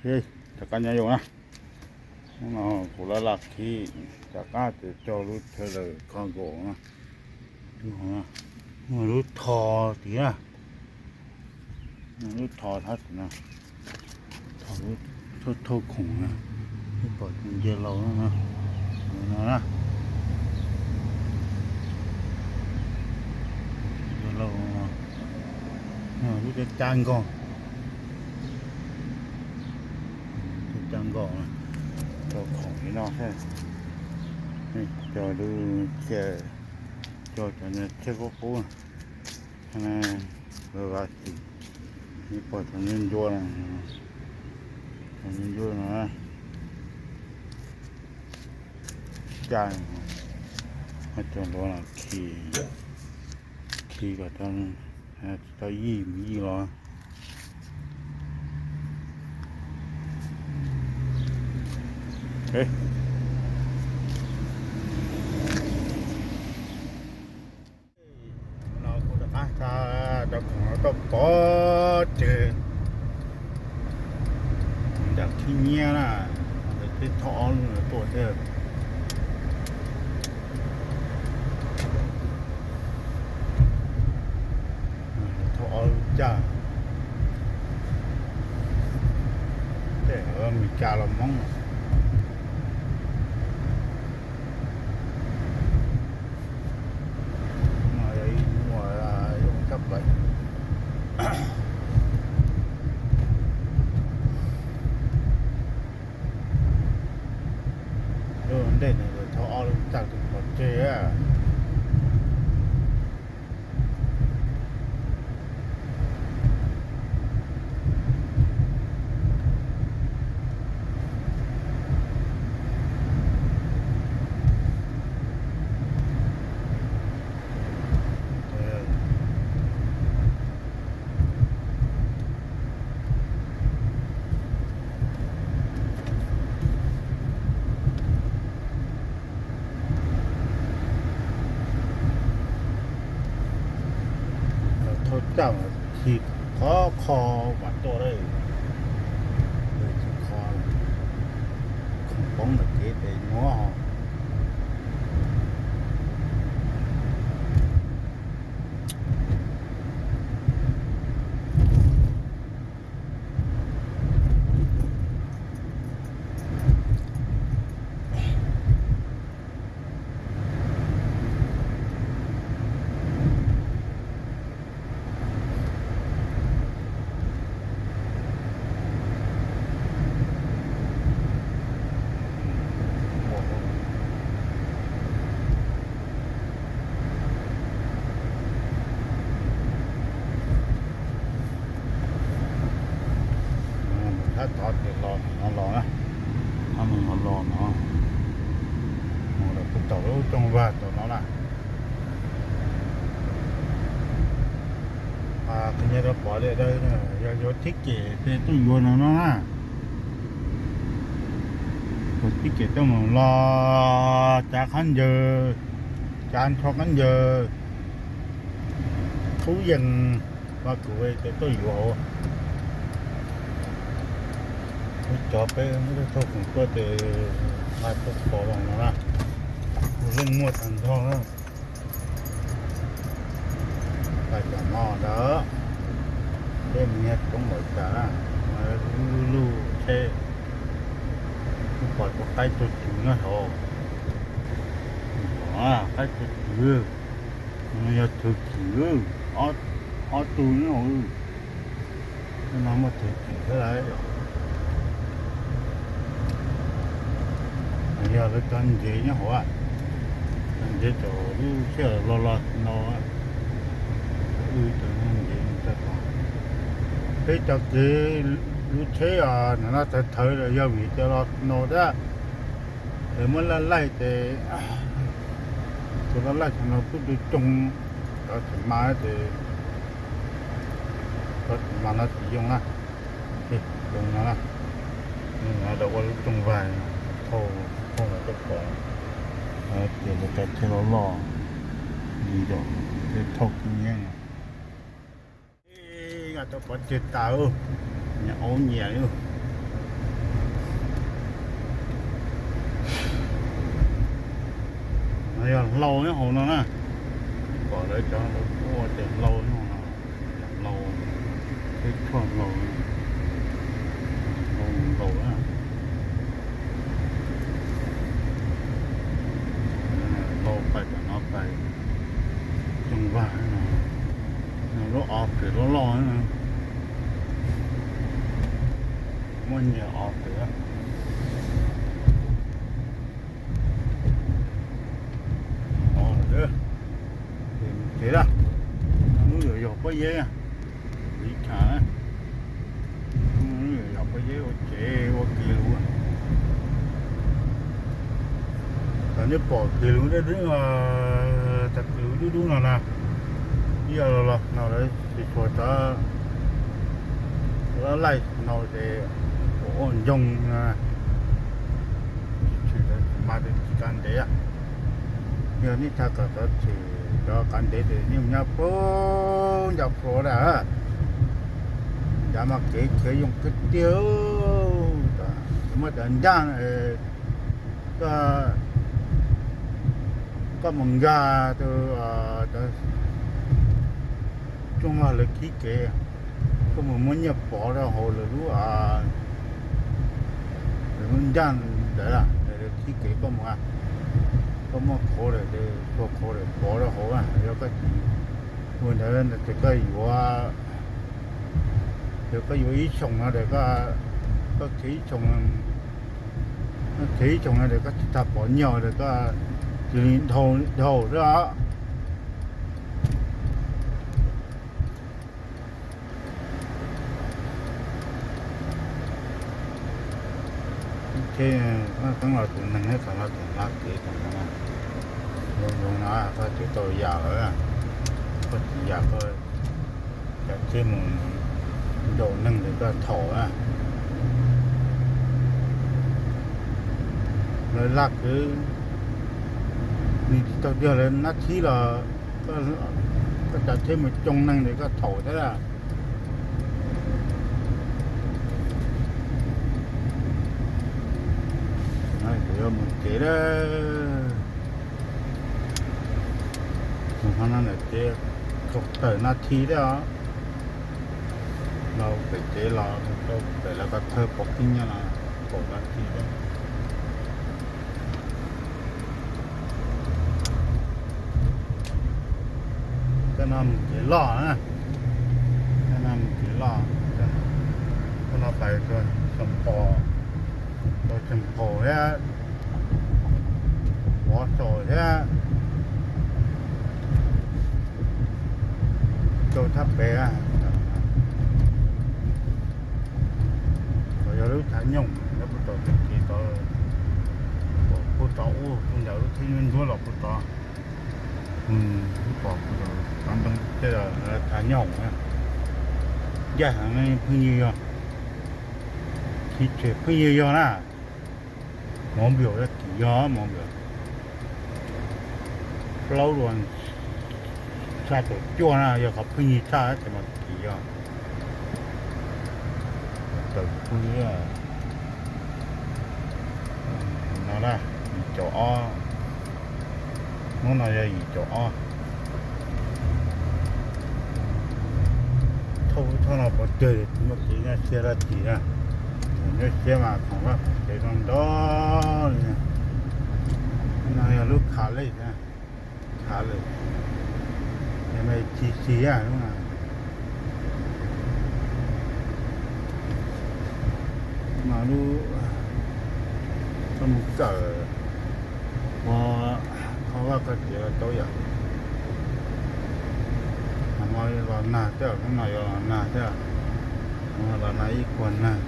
Rov qab nyob zoo na, hnub no kuv laj laj khib, rov qab tias cog lub trailer cargo na, lub tho tid na, lub tho thab tim no, thauj khoom na, ib pom tus nce laus no na, nce laus, lub cab cab nkaus, cab cab nkaus, cog khoom li no xwb, cog lub txhia, cog cov niag txhia qub qub, lawv vaj xim, ib pom cov nyuj ncua, cov nyuj ncua no, cab, cov npua no khi, khi kom tsis tau yij mus yij los. No kuv rov qab xa cov khoom no tuaj pov tseg nram khib nyiab na, lawv twb thauj ob lub no tuaj thiab. Thauj ob lub caj, tej Meskas los Hmoob. No yog ib muam zoo tshaj plaws. Lub ntej no thauj ob lub caj tus pov tseg. Thauj caj mas khi khov kho mas tuaj lawm, tsis kho, khoom poob ntawm kev tes nyuaj. Thab tod ces los no los na, thab no los no, mus lawm puag tom lub rooj vag tom no na. Kuv nyob rau pov liaj dawb, yog yuav thib cem ces tuaj yuav no no na. Kuv thib cem tuaj mus los cav khaub ncaws, cav nrho khaub ncaws, thub yees, mas kuv ces tuaj yuav hauv. Kuv cov peb muab thauj khoom tuaj ces nqa tuaj pov los no na. Kuv yeej muaj tag nrho na. Pab cov no ntawd, peb mus nyiag toob lawm tas na, lub lub tsheb, kuv pom tus qaib tuag twm nyob hauv. Qaib tuag twm, yog thwv kim, ob tug nyob hauv. No muaj thwv kim thiab lauj. Yog lawv cov ntsev nyob hauv, cov ntsev cov lub tsheb los los no, wb cov ntsev tag tod. Peb cov kev lub tsheb os, nim no thawv thawv los yog vim tias los no thiab. Es muab laij laij ces, tus laij laij thaum no pub tus coo, cov tsis mas ces, cov tsis mas no tsis yoo na. Zoo no na, rau ua lub rooj vag, thauj, thauj los tuaj pov, ces lawv cov tsheb loj loj, yog tej thauj khib nyiab no. Nqa tuaj pov tseg tas, nyias aub nyias li. Yog hlau nyob hauv no na. Pom lawv cov ua tes hlau nyob hauv no, hlau, teb tshuaj hlau, hlau nkaus na. Hlau pais tom no pais Xyooj Vaj no, lub office loj loj na, muaj nyias office. Ces lawm, lub yog yog pob zeb, li cas, yog pob zeb ua tsev ua kev lus. Thaum nej pom kev lus dub dub, thaum kev lus dub dub no na, ib yam los no lawv tsis tshua txawj laij no ces ua ncoo na, tsis tshua mas tsis kav ntev. Yog nej txhaj kom txawv tshwm cov kav ntev ces nej mus nyob puag ncaj Florida, ncav mas kev khiav yoo kawg tiag. Muab cov ncaj, koj, koj mus nkag tus, cov Xyooj Vaj lawv khib kev, koj mus muab nyiaj pov rau hauv lawv lub, lawv lub ncaj ntawd, lawv khib kev koj mus, koj muab qhuav lawm, tua qhuav lawm pov rau hauv, yog koj tsis ua ntawd ces koj yuav, yog koj yuav ib xyoos no ces koj, koj khiav ib xyoos, koj khiav ib xyoos no ces koj tsis tau pov nyiaj ces koj cia li dhau, dhau xwb os. Ib tsheb, koj los tus neeg, koj los tus hla kev tom no, zoo no koj tsis tau yam lawm, koj tsis yam koj cov tsheb mus ncaum neeg ntawd koj thaum na. Lawv laj kwv, nws tsis tau tiag lawv nab thib los, koj cov tsheb mus coo neeg ntawd koj thaum thiab. Kuv yuav mus tsev lawm. Mus qhov no ces kaum tawm nab thib thiab os. Los pem tsev los rau pem lawv ko thawj pov kib nyob no kaum nab thib thiab. Cov no mus kev loj na, cov no mus kev loj, cov no pais rau Xeem Pos, rau Xeem Pos thiab, Pov Xos thiab, rau thaj pem. Qhov yog lub chav nyooj nyob puag tom kev tod, puag tod ub, puag nram lub thaj ntsuab los puag tod, pom puag tom ntoo tej chav nyooj na. Ncaj heev, pheej yig yog, chiv tshem pheej yig yog na. Mov npium yog kim yog mov npium, plaub dua tshaj thaum cuaj na, yog qhov pheej yig tshaj ces mas kim yog. Tawm pw no na, yim caum ob, hnub no yog yim caum ob. Thauj lub thauj no pov tseg, tsis muaj kev nyuaj siab dab tsi na. Thaum nyuaj siab mas khoom vaj khoom tsev zoo nrog li. No yog lub khav lej, khav lej, yog me tsis si lub no. No lub, koj mus kawm ua qhov vaj qhov tsev los tau yam. Hnub no los nag thiab, hnub no yuav los nag thiab, hnub no los nag ib puag nag.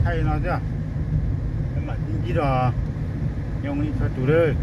Thaij no thiab, mam ntsib dua, nyob li txhua tus lawm.